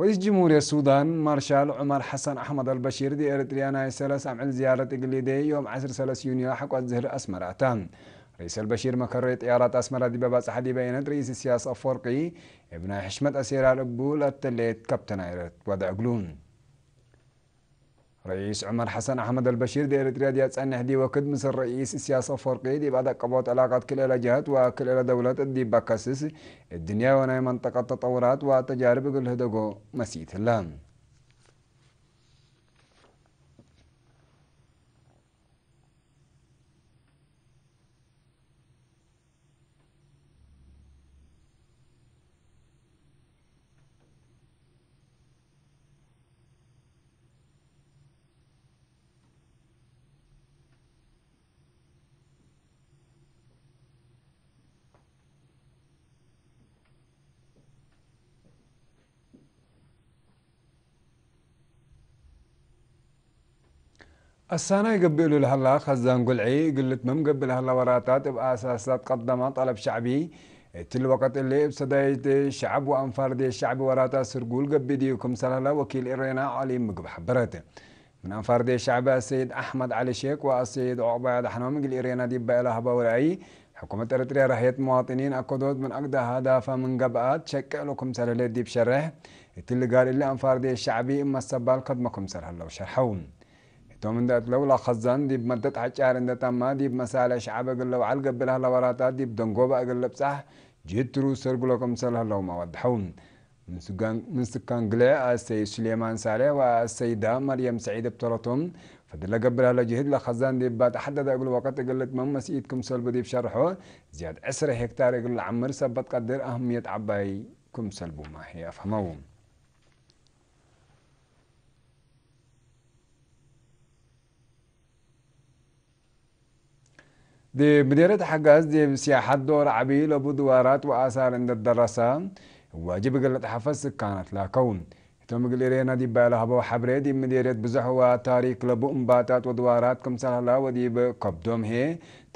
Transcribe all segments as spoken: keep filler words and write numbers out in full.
ረኢስ ጅምሁርየት ሱዳን ማርሻል ዑመር ሐሰን አሕመድ አልበሺር፣ ዲብ ኤረትርያ ናይ ሰለስ አምዕል ዝያረት እግል ሊዴ፣ ዮም ዐስር ሰለስ ዩንዮ ሐቆ አዝህር አስመረ አተ። ረኢስ አልበሺር መከረይ ጥያራት አስመረ ዲበ በጽሐ፣ ዲበ ኤነት ረኢስ እስያስ አፈወርቂ እብ ናይ ሕሽመት አሴራር እቡ ለአተሌት ከብተናይረት ወደ እግሉ። ረኢስ ዑመር ሐሰን አሕመድ አልበሺር፣ ዲብ ኤረትርያ ዲብ ጸንሕ ዲብ ወክድ ምስል ረኢስ እስያስ አፈወርቂ ዲብ አደቀቦት ዕላቀት ክልኤለ ጀሀት ወክልኤለ ደውለት ዲብ በከስስ፣ እድንያይ ወናይ መንጠቀት ተጠውራት ወተጃርብ እግል ህደጎ መሲት ህለ። አሳናይ ገብእ እሉ ለሀላ ከዛን ጉልዒ፣ እግል ልትመም ገብእ ለሀላ ወራታት እብ አሳሳት ቀደመ ጠለብ ሸዕቢ፣ እትሊ ወቀት እሊ እብ ሰዳይት ሸዐብ ወአንፋር ዴሽ ሸዕቢ ወራታት ስርጉል ገብእ ዲቡ ክምሰል ሀላ ወኪል ኤሬና ዐሊ ምግብ ሐበረት። ምን አንፋር ዴሽ ሸዕቢ አሰይድ አሕመድ ዐሊ ሼክ ወአሰይድ ዑቅባይ አድሐኖም እግል ኤሬና ዲበ ለሀበው ረአይ፣ ሕኩመት ኤረትርያ ረህየት መዋጥኒን አከዶት ምን አግደ ሀዳፈ ምን ገብአት ሸቄ እሉ ክምሰል ህሌት ዲብ ሸሬሕ፣ እትሊ ጋር እሊ አንፋር ዴሽ ሸዕቢ እብ መሰባል ከድሞ ክምሰል ሀለው ሸርሐው። ህቶም እንደ እትለው ለከዛን ዲብ መደት ሐጫር እንደ ተማ፣ ዲብ መሳሌሕ ሸዐብ እግል ለውዐል ገብእ ለሀለ ወራታት ዲብ ደንጎበ እግል ልብጻሕ ጅህድ ትሩስ ሰርጉሎ ክምሰል ሀለውመ አወድሐው። ምን ስጋን-፣ ምን ስካን ግልዕ አሰይድ ሱሌማን ሳሌሕ ወአሰይዳ መርየም ሰዒድ እብ ተረቶም፣ ፈድለ ገብእ ለሀለ ጅህድ ለከዛን ዲብ ባትሐደደ እግል ወቀት እግል ልትመም መስኢት ክምሰልቡ ዲብ ሸርሖ፣ ዝያድ ዕስረ ሄክታር እግል ለዐምር ሰበት ቀድር አህምየት ዐባይ ክምሰልቡመ ህይ አፍሀመው። ዲብ ምዴርየት ሐጋዝ ዲብ ሲያሐት ዶር ዐቢ ለቡ ድዋራት ወአሳር እንዴ ደረሰ፣ ዋጅብ እግል ልትሐፈዝ ስካናት ላከው። ህቶም እግል ኤሬና ዲበ ለሀበው ሐብሬ፣ ዲብ ምዴርየት ብዞሕ ወታሪክ ለቡ እምባታት ወድዋራት ክምሰል ሀላ ወዲብ ከብዶም ህዬ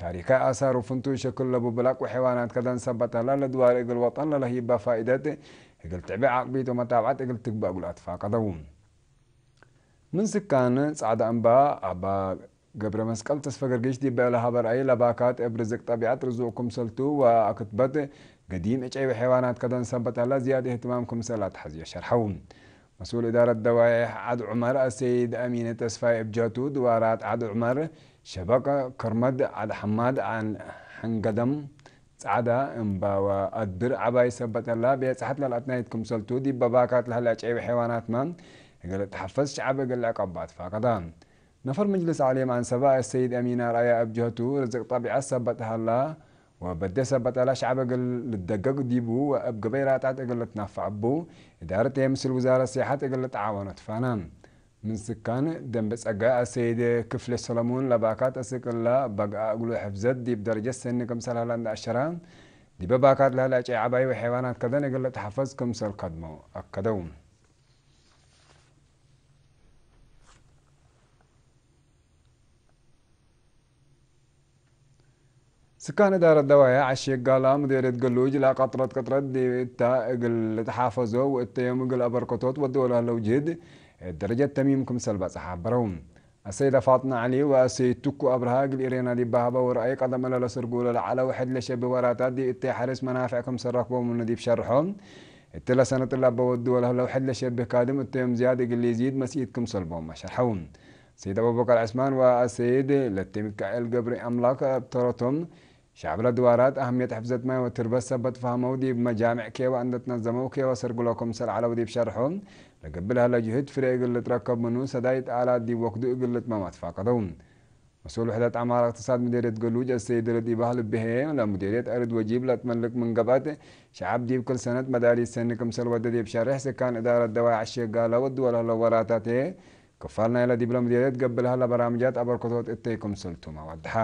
ታሪካይ አሳር ወፍንቱይ ሸክል ለቡ ብላቅ ወሐይዋናት ከደን ሰበት ሀላ፣ ለድዋር እግል ወጠን ለለህይበ ፋኢደት እግል ትዕቤ ዐቅቢት ወመታብዐት እግል ትግበእ እግል አትፋቀደው። ምን ስካን ጸዕደ እምባ አባ ገብረ መስቀል ተስፈ ገርጊሽ ዲበ ለሀበ ረአይ፣ ለባካት እብ ርዝቅ ጠቢዐት ርዙቅ ክምሰልቱ ወአክትበት ገዲም ዕጨይ ወሐይዋናት ከደን ሰበት ሀላ ዝያድ እህትማም ክምሰል አትሐዝዮ ሸርሐው። መስኡል እዳረት ደዋዬሕ ዐድ ዑመር አሰይድ አሚነ ተስፋይ እብ ጀቱ፣ ድዋራት ዐድ ዑመር፣ ሸበቅ፣ ከርመድ፣ ዐድ ሐማድ፣ ዐን ሐንገደም፣ ጸዕዳ እምባ ወአድብር ዐባይ ሰበት ሀላ፣ ቤጽሐት ለልአትናይት ክምሰልቱ፣ ዲብ በባካት ለሀለ ዐጨይ ወሐይዋናትመ እግል ልትሐፈዝ ሸዐብ እግል ልዕቀባ ትፋቀደ። ነፈር ምጅልስ ዐሊ የም አንሰበ አሰይድ አሚን አርአያ እብ ጀህቱ፣ ርዝቅ ጠቢዐት ሰበት ሀላ ወበዴ ሰበት ሀላ ሸዐብ እግል ልደገግ ዲቡ ወእብ ገበይ ራጣት እግል ልትናፈዕ እቡ፣ እዳረትዬ ምስል ውዛረት ሲሐት እግል ልትዓወኖ ትፋነ። ምን ስካን ደንበ ጸጋ አሰይድ ክፍሌ ሰለሙን ለባካት አስክ እለ በግአ እግሉ ሕፍዘት ዲብ ደረጀት ሰኒ ክምሰል ሀላ እንዴ አሸረ፣ ዲበ ባካት ለሀለ ዐጨይ ዐባይ ወሐይዋናት ከደን እግል ልትሐፈዝ ክምሰል ከድሞ አከደው። ስካን እዳረት ደዋዬሕ ዐሼ ጋላ ምዴርየት ገሉጅ ለቀጥረት ቅጥረት ዲብ እተ እግል ልትሓፈዞ ወእተ ዮም እግል አበርከቶት ወድወ ለህለው ጅህድ ደረጀት ተሚም ክምሰል በጽሐ ሐበረው። አሰይደ ፋጥነ ዐሊ ወአሰይድ ትኩ አብርሃ እግል ኢሬና ዲብ ሀበው ረአይ፣ ቀደም እለ ለሰርጉ ለለዐለው ሕድ ለሸብህ ወራታት ዲብ እተ ሐርስ መናፍዕ ክምሰል ረክበው ምኑ ዲብ ሸርሖ፣ እትለ ሰነት እለ አበ ወድወ ለህለው ሕድ ለሸብህ ካድም እተ ዮም ዝያድ እግል ሊዚድ መስኢት ክምሰል ቦም አሸርሐው። ሰይድ አቡበከር ዐስማን ወአሰይድ ለቴ ሚካኤል ገብረ አምላክ እብ ተረቶም፣ ሸዕብ ለድዋራት አህምየት ሕፍዘት ማይ ወትርበት ሰበት ፈሀመው፣ ዲብ መጃምዕ ኬወ እንዴ ትነዘመው ኬወ ሰርግሎ ክምሰል ዐለው ዲብ ሸርሖ፣ ለገብእ ለሀለ ጅህድ ፍሬ እግል ልትረከብ ምኑ፣ ሰዳይት አላት ዲብ ወክዱ እግል ልትመም አትፋቀደው። መስኡል ውሕደት ዐማር እቅትሳድ ምዴርየት ገሉጅ አሰይድ ረዲባህ ልብሄ፣ ለምዴርየት አርድ ወጂብ ለትመልክ ምን ገብአት፣ ሸዐብ ዲብ ክል ሰነት መዳሊት ሰኒ ክምሰል ወደ ዲብ ሸሬሕ፣ ስካን እዳረት ደዋይ ዐሼ ጋላ ወድወ ለህለው ወራታቴ፣ ክፋል ናይለ ዲብለ ምዴርየት ገብእ ለሀለ በራምጃት አበርክቶት እተይ ክምሰልቱመ ወድሐ።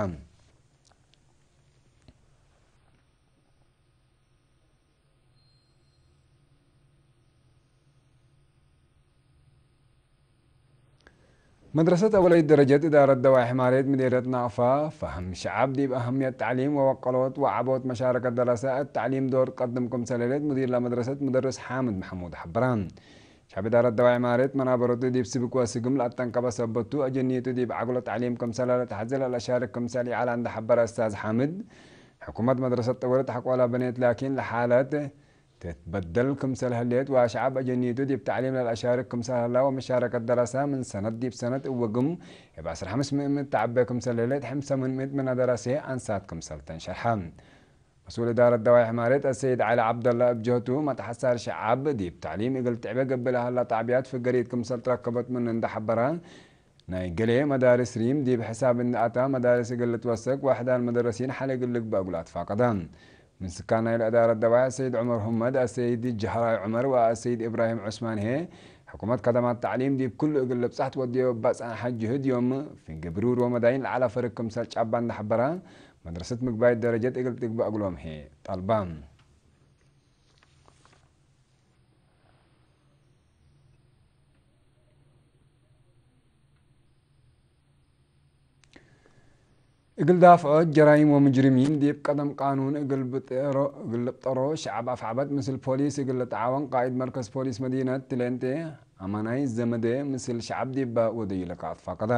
መድረሰት አወለይት ደረጀት እዳረት ደዋይ ሕማሬት ምዴርየት ናቅፋ፣ ፈህም ሸዐብ ዲብ አህምየት ተዕሊም ወወቀሎት ወዐቦት መሻረከት ደረሰ እት ተዕሊም ዶር ትቀድም ክምሰል ህሌት ሙዲር ለመድረሰት ሙደርስ ሓምድ መሐሙድ ሐበረ። ሸዕብ እዳረት ደዋይ ዕማሬት መናበረቱ ዲብ ስብክ ወስግም ለአተንቀበ ሰበት ቱ፣ አጀኒቱ ዲብ ዐግሎ ተዕሊም ክምሰለ ለተሐዜ ለለሻርክ ክምሰል ኢዐለ እንደ ሐበረ እስታዝ ሓምድ፣ ሕኩመት መድረሰት ጠወረት ሐቆለ በኔት ላኪን ለሓለት ትትበደል ክምሰል ህሌት ወሸዐብ አጀኒቱ ዲብ ተዕሊም ለለአሻርክ ክምሰል ሀላ ወመሻረከት ደረሰ ምን ሰነት ዲብ ሰነት እወ ግም እብ ዐስር ሐምስ ምእት ተዐቤ ክምሰል ህሌት ሕምሰ ምን ምእት ምነ ደረሴ አንሳት ክምሰል ተን ሸርሐ። መስኡል እዳረት ደዋይ ዕማሬት አሰይድ ዐሊ ዐብደላ እብ ጀህቱ፣ መትሐሳር ሸዐብ ዲብ ተዕሊም እግል ትዕቤ ገብእ ለሀላ ጣዕብያት ፍገሪት ክምሰል ትረከበት ምኑ እንደ ሐበረ፣ ናይ ገሌ መዳርስ ሪም ዲብ ሕሳብ እንደ አታ፣ መዳርስ እግል ልትወሰክ ወአሕዳር መደረሲን ሐለ እግል ልግበእ እግሉ አትፋቀደ። ምን ስካን ናይለ እዳረት ደዋይ አሰይድ ዑመር ሁመድ፣ አሰይድ ጀህራይ ዑመር ወአሰይድ እብራሂም ዑስማን ህዬ፣ ሕኩመት ከደማት ተዕሊም ዲብ ክሉ እግል ልብጻሕ ትወድዮ እበ ጸንሐት ጅህድ ዮም፣ ፍንጌ ብሩር ወመዳይን ለዐለ ፈርግ ክምሰል ጫባ እንደ ሐበረ፣ መድረሰት ምግባይት ደረጀት እግል ትግበእ እግሎም ህዬ ጠልበ። እግል ዳፍዖት ጀራይም ወምጅርሚን ዲብ ቀደም ቃኑን እግል ብጠሮ፣ እግል ልብጠሮ ሸዐብ አፍዐበት ምስል ፖሊስ እግል ልትዓወን ቃእድ መርከዝ ፖሊስ መዲነት ትሌንቴ አማናይ ዘመዴ ምስል ሸዐብ ዲበ ወደዩ ለከ አትፋቀደ።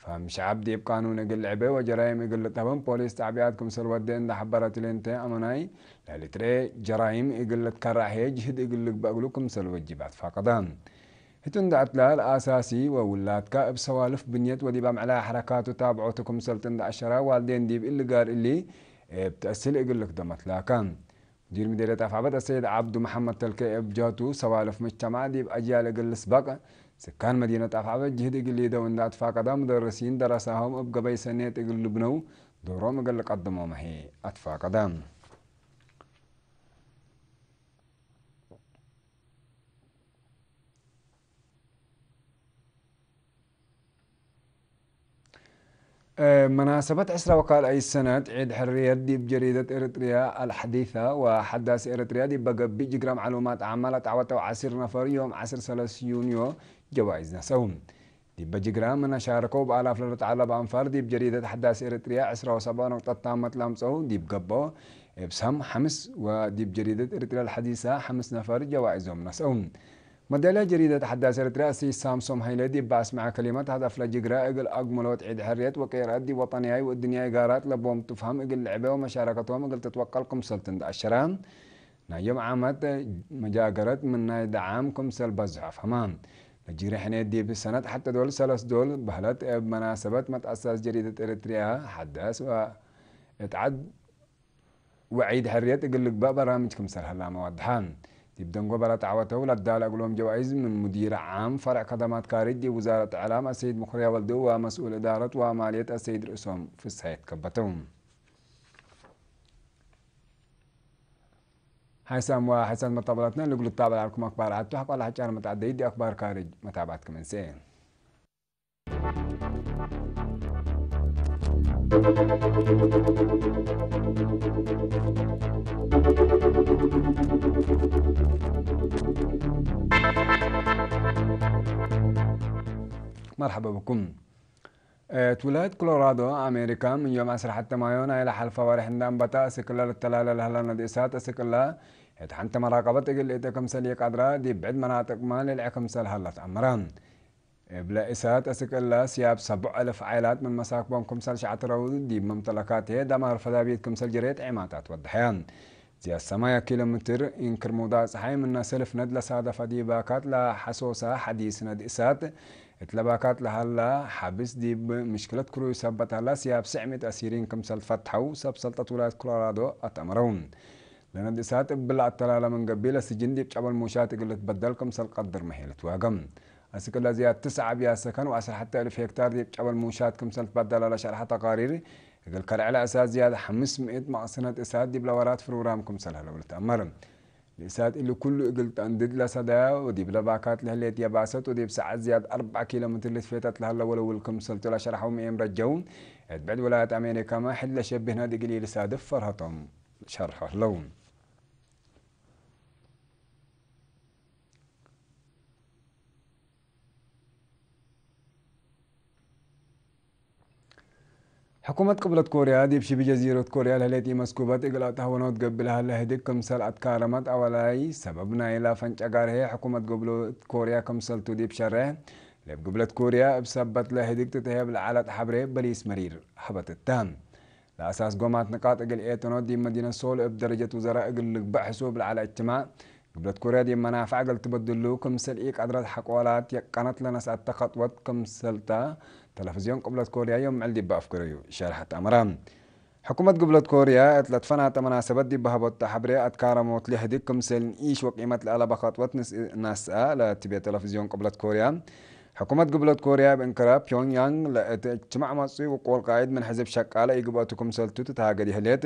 ፈህም ሸዐብ ዲብ ቃኑን እግል ልዕቤ ወጀራይም እግል ልትሀበን ፖሊስ ጣዕብያት ክምሰል ወዴ እንደ ሐበረ ትሌንቴ አማናይ፣ ለልትርኤ ጀራይም እግል ልትከራዕ ህዬ ጅህድ እግል ልግበእ እግሉ ክምሰል ወጅብ አትፋቀደ። ህቱ እንደ አትላል አሳሲ ወውላድካ እብ ሰዋልፍ ብንየት ወዲብ አምዕላይ ሐረካቱ ታብዖቱ ክምሰልት እንደ አሸራ፣ ዋልዴን ዲብ እሊ ጋር እሊ እብ ተእሲል እግል ልክደም አትላከ። ሙዲር ምዴርየት አፍዐበት አሰይድ ዐብዱ መሐመድ ተልኬ እብ ጀህቱ፣ ሰዋልፍ ሙጅተማዕ ዲብ አጅያል እግል ልስበቅ፣ ስካን መዲነት አፍዐበት ጅህድ እግል ሊደው እንደ አትፋቀደ፣ ሙደርሲን ደረሳሆም እብ ገበይ ሰኔት እግል ልብነው ዶሮም እግል ልቀድሞም ህዬ አትፋቀደ። እ፣ መናሰበት ዕስራ ወካልኣይ ሰነት ዒድ ሕርየት ዲብ ጀሪደት ኤረትርያ አልሐዲሰ ወሐዳስ ኤረትርያ ዲበ ገብእ ጅግረ መዕሉማት ዓመ ለጠዕወተው ዐስር ነፈር ዮም ዐስር ሰለስ ዩንዮ ጀዋይዝ ነሰው። ዲበ ጅግረ ምነ ሻርከው በአላፍ ለልትዐለብ አንፋር ዲብ ጀሪደት ሐዳስ ኤረትርያ ዕስራ ወሰብዕ ነቁጠት ታመት ለአምጸው ዲብ ገብኦ፣ እብ ሰም ሐምስ ወዲብ ጀሪደት ኤረትርያ አልሐዲሰ ሐምስ ነፈር ጀዋይዞም ነሰው። መደለ ጀሪደት ሐዳስ ኤረትርያ አሰይድ ሳምሶም ሀይለ ዲብ አስመዐ ከሊመት፣ ሀደፍ ለጅግረ እግል አግምሎት ዒድ ሕርየት ወቄርአት ዲብ ወጠንያይ ወእድንያይ ጋራት ለቦም ትፍሀም እግል ልዕቤ ወመሻረከቶም እግል ትትወቀል ክምሰልቱ እንደ አሸረ፣ ናይ ዮም ዓመት መጃገረት ምን ናይ ደዓም ክምሰል በዝሖ አፍሀመ። ለጅግረ ሕኔት ዲብ ሰነት ሐቴ ዶል ሰለስ ዶል በህለት እብ መናሰበት መትአሳስ ጀሪደት ኤረትርያ ሐዳስ ወእት ዐድ ወዒድ ሕርየት እግል ልግበእ በራምጅ ክምሰል ሀላመ ወድሐ። ዲብ ደንጎበ ለጠዕወተው ለዳለ እግሎም ጀዋይዝ ምን ሙዲር ዓም ፈርዕ ከደማት ካርጅ ዲብ ውዛረት እዕላም አሰይድ ሙክርያ ወልዱ ወመስኡል እዳረት ወማልየት አሰይድ ርእሶም ፍስሐ ይትከበተው። ሐይሳም ወሐይሳት መታበላትነ ልግሉ ትታበል ዐልኩም አክባር ዐቱ ሐቆለ ሐጫር መትዐደይት ዲብ አክባር ካርጅ መታብዐትኩም እንሴ። መርሐበ ብኩም። እት ውላየት ኮሎራዶ አሜሪካ፣ ምን ዮም ዐስር ሐቴ ማዮ ናይለ ሐልፈ ወሬሕ እንደ አንበተ፣ አስክ እለ ልተላለ ለሀለ ነድ እሳት፣ አስክ እለ እት ሐንቲ መራቀበት እግል ልእተ ክምሰል ኢቀድረ፣ ዲብ ብዕድ መናጥቅመ ልልዐ ክምሰል ሀለ ተአመረ። እብለ እሳት አስክ እለ፣ ስያብ ሰቦዕ አልፍ ዓይላት ምን መሳክቦም ክምሰል ሸዕትረው፣ ዲብ መምተለካትሄ ደማር ፈዳቢት ክምሰል ጀሬት ዔማታት ወደሐያ። ዝያድ ሰማንያ ኪሎ ሜትር እንክር ሙዳእ ጸሓይ ምነ ሰልፍ ነድ ለሳደፈ ዲብ ባካት ለሐሶሰ ሐዲስ ነድ እሳት፣ እት ለባካት ለሀላ ሐብስ ዲብ ምሽክለት ክሩይ ሰበት ሀላ፣ ስያብ ስዕ ምእት አሲሪን ክምሰል ፈትሐው ሰብ ሰልጠት ውላየት ኮሎራዶ አተአምረው። ለነድ እሳት እብ ለአተላለ ምን ገብእ፣ ለስጅን ዲብ ጨበል ሙሻት እግል ልትበደል ክምሰል ቀድር መ ህዬ ልትዋገም። አስክ እለ ዝያድ ትስዕ አብያት ሰከን ወዐስር ሐቴ እልፍ ሄክታር ዲብ ጨበል ሙሻት ክምሰል ትበደለ ለሸርሐ ተቃሪር፣ እግል ከርዐ ለእሳት ዝያድ ሐምስ ምእት መቅስነት እሳት ዲብለ ወራት ፕሮግራም ክምሰል ሀለው ልትአመር። ለእሳት እሊ ኩሉ እግል ጠንድድ ለሰደያ ወዲብለ ባካት ለህሌት የባሰት ወዲብ ሰዓት ዝያድ አርበዕ ኪሎ ሜትር ልትፌተት ለሀለ ወለውል ክምሰልቱ ለሸርሐው ምኤም ረጀው፣ እት ብዕድ ወላየት አሜሪካመ ሕድ ለሸብህ ነድ እግል ኢልሳድፍ ፈርሀቶም ሸርሖ ህለው። ሕኩመት ቅብለት ኮርያ፣ ዲብ ሽቢ ጀዚሮት ኮርያ ለህሌት ኢመስኩበት እግል አትሀወኖት ገብእ ለሀለ ህድግ ክምሰል አትካረመት አወላይ ሰበብ ናይላ ፈንጨጋር ህዬ፣ ሕኩመት ቅብለት ኮርያ ክምሰልቱ ዲብ ሸሬሕ፣ ለእብ ግብለት ኮርያ እብ ሰበት ለህድግ ትትሄብ ለዐለት ሐብሬ በሊስ መሪር ሀበት እተ። ለአሳስ ጎማት ንቃጥ እግል ኤተኖት ዲብ መዲነት ሶል እብ ደረጀት ውዘራእ እግል ልግበእ ሕሱብ ለዐለ እጅትማዕ፣ ግብለት ኮርያ ዲብ መናፈዕ እግል ትበድሉ ክምሰል ኢቀድረት ሐቆላት የቀነት ለነስአተ ከጥወት ክምሰልታ፣ ተለፍዝዮን ቅብለት ኮርያ ዮም ምዕል ዲብ አፍገረዩ ሸርሐት አመረ። ሕኩመት ግብለት ኮርያ እት ለትፈናተ መናሰበት ዲብ ሀቦተ ሐብሬ፣ አትካረሞት ለህድግ ክምሰል ንኢሽ ወቂመት ለአለበ ከጥወት ንስ-፣ ነስአ ለትቤ ተለፍዝዮን ቅብለት ኮርያ። ሕኩመት ግብለት ኮርያ እብ እንክራ፣ ፒዮንግያንግ ለእት እጅትማዕ መጽኡ ወቆል ቃይድ ምን ሕዝብ ሸቃለ ኢግብአቱ ክምሰልቱ ትትሃገድ ይህሌት።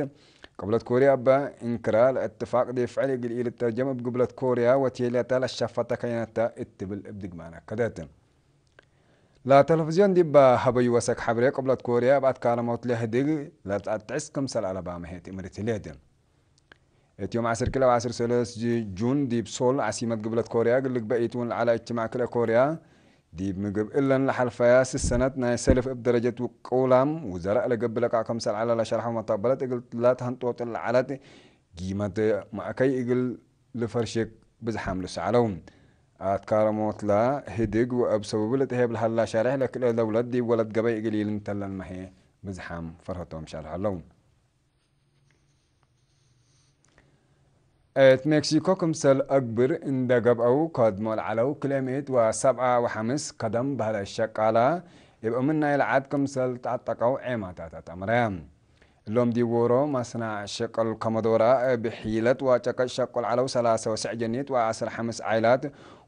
ቅብለት ኮርያ እበ እንክራ ለእትፋቅ ዲብ ፍዕል እግል ኢልተርጀም እብ ግብለት ኮርያ ወቴልየተ ለሸፈተ ከይነተ እት ትብል እብ ድግማን አከደት። ለተለፍዝዮን ዲብ ሀበዩ ወሰክ ሐብሬ፣ ቅብለት ኮርያ እብ አትካረሞት ለህድግ ለተአትዕስ ክምሰል አለባመ ህዬ ትእምርት ህሌት። እት ዮም ዐስር ክልኤ ወዐስር ሰለስ ጁን ዲብ ሶል ዓሲመት ግብለት ኮርያ እግል ልግበእ ኢትውን ለዐለ እጅትማዕ ክልኤ ኮርያ፣ ዲብ ምግብ እለን ለሐልፈያ ስስ ሰነት ናይ ሰልፍ እብ ደረጀት ውቁላም ውዘራእ ለገብእ ለቃእ ክምሰል ዐለ ለሸርሐው መተቅበለት እግል ለትሀንጦጥ ለዐለት ጊመት ማእከይ እግል ልፈርሽግ ብዝሓም ልሰአለው። አትካረሞትላ ህድግ ወእብ ሰበቡ ልትሄብ ለሀላ ሸሬሕ ለክልኤ ደውለት ዲብ ወለት ገበይ እግል ኢልንተለልመ ህዬ ብዝሓም ፈርሀቶም ሻርሐለው። እት ሜክሲኮ ክምሰል አግብር እንደ ገብአው ከድሞ ለዐለው ክልኤ ምእት ወሰብዓ ወሐምስ ከደም በህለ ሸቃላ እብ እምን ናይለ ዐድ ክምሰል ተአጠቀው ዔማታት አትአመረ። እሎም ዲብ ዎሮ መስናዕ ሸቅል ከመዶራ እብ ሒለት ወጨቀጭ ሸቁል ዐለው ሰላሰ ወሰዕ ጀኒት ወዐስር ሐምስ ዓይላት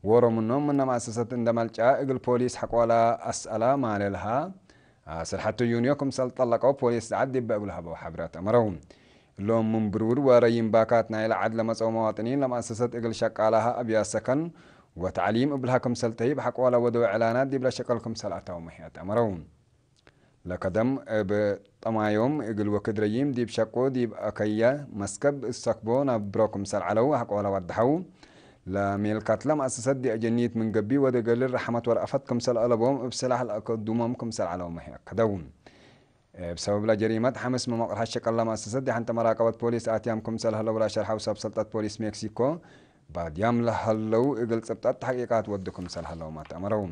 ዎሮ ምኖም ምነ መአሰሰት እንደ መልጫ እግል ፖሊስ ሐቆላ አስአላ ማሌ ለሃ አስር ሐቱ ዩንዮ ክምሰል ጠለቀው ፖሊስ ለዐድ ዲበ እግል ሀበው ሐብራት አመረው። እሎም ምን ብሩር ወረይም ባካት ናይለ ዐድ ለመጸው መዋጥኒን ለመአሰሰት እግል ሸቃላሃ አብያት ሰከን ወተዕሊም እብልሃ ክምሰል ተሂብ ሐቆለ ወደው ዕላናት ዲብለ ሸቅል ክምሰል አተው መህያት አመረው። ለከደም እብ ጠማዮም እግል ወክድ ረይም ዲብ ሸቁ ዲብ አከየ መስከብ እሰክቦ ናብሮ ክምሰል ዐለው ሐቆለ ወደሐው። ለሜልካትለ መአሰሰት ዲአጀኒት ምን ገብእ ወደ ገልል ረሐመት ወረአፈት ክምሰል አለቦም እብ ስላሕ ለአከዱሞም ክምሰል ዐለው መህይ አከደው። እብ ሰበብ ለጀሪመት ሐምስ መመቅርሐት ሸቀል ለመአሰሰት ዲሐንተ መራቀበት ፖሊስ አትያም ክምሰል ሀለው ለሸርሐው ሰብ ሰልጠት ፖሊስ ሜክሲኮ፣ ባድያም ለሀለው እግል ጽብጠት ተሕቂቃት ወዱ ክምሰል ሀለው ማተ አመረው።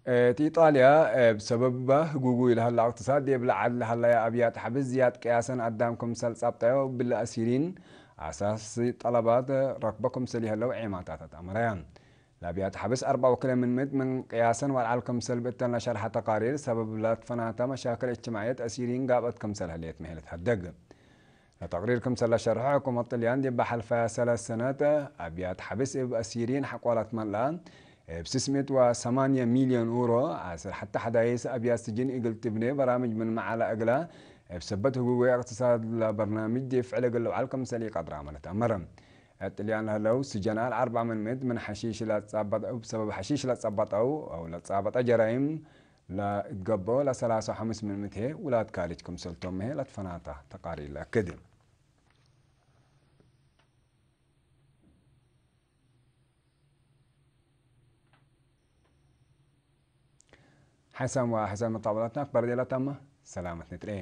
እት ኢጣልያ፣ እብ ሰበብ ህጉጉይ ለሀለ እቅትሳድ ዲብ ለዐድ ለሀለየ አብያት ሐብስ ዝያድ ቅያሰን አዳም ክምሰል ጸብጠዮ፣ እብለ አሲሪን አሳሲ ጠለባት ረክቦ ክምሰል ይሀለው ዔማታት አትአመረየ። ለአብያት ሐብስ አርበዕ ወክልኤ ምን ምእት ምን ቅያሰን ወልዓል ክምሰል ብእተን ለሸርሐ ተቃሪር፣ ሰበብ ለትፈናተ መሻክል እጅትማዕየት አሲሪን ጋብአት ክምሰል ህሌት መህለት ሀደግ። ለተቅሪር ክምሰል ለሸርሐ፣ ሕኩመት ጥልያን ዲብ ሐልፈያ ሰለስ ሰነት አብያት ሐብስ እብ አሲሪን ሐቆላት መልአ፣ እብ ስስ ምእት ወሰማንየ ሚልዮን ኡሮ፣ አስር ሐተ ሐዳይስ አብያት ስጅን እግል ትብኔ በራምጅ ምን መዓላ እግላ፣ እብ ሰበት ህጉግ ወእቅትሳድ ለበርናምጅ ዲብ ፍዕል እግል ልውዓል ክምሰል ኢቀድራ መ ለትአመር። እት ጥልያን ለህለው ስጀናል አርበዕ ምን ምእት ምን ሐሺሽ ለትጻበጥ፣ እብ ሰበብ ሐሺሽ ለትጸበጠው አው ለትጻበጠ ጀራይም፣ ለእትገብኦ ለሰላሳ ወሐምስ ምን ምእት ህዬ ውላድ ካልጅ ክምሰልቶም ህዬ ለትፈናተ ተቃሪር ለአክድ። ሐሰን ወሐሰን መጣብላትና አክባር ዴላ ታማ ሰላመት ንትርኤ።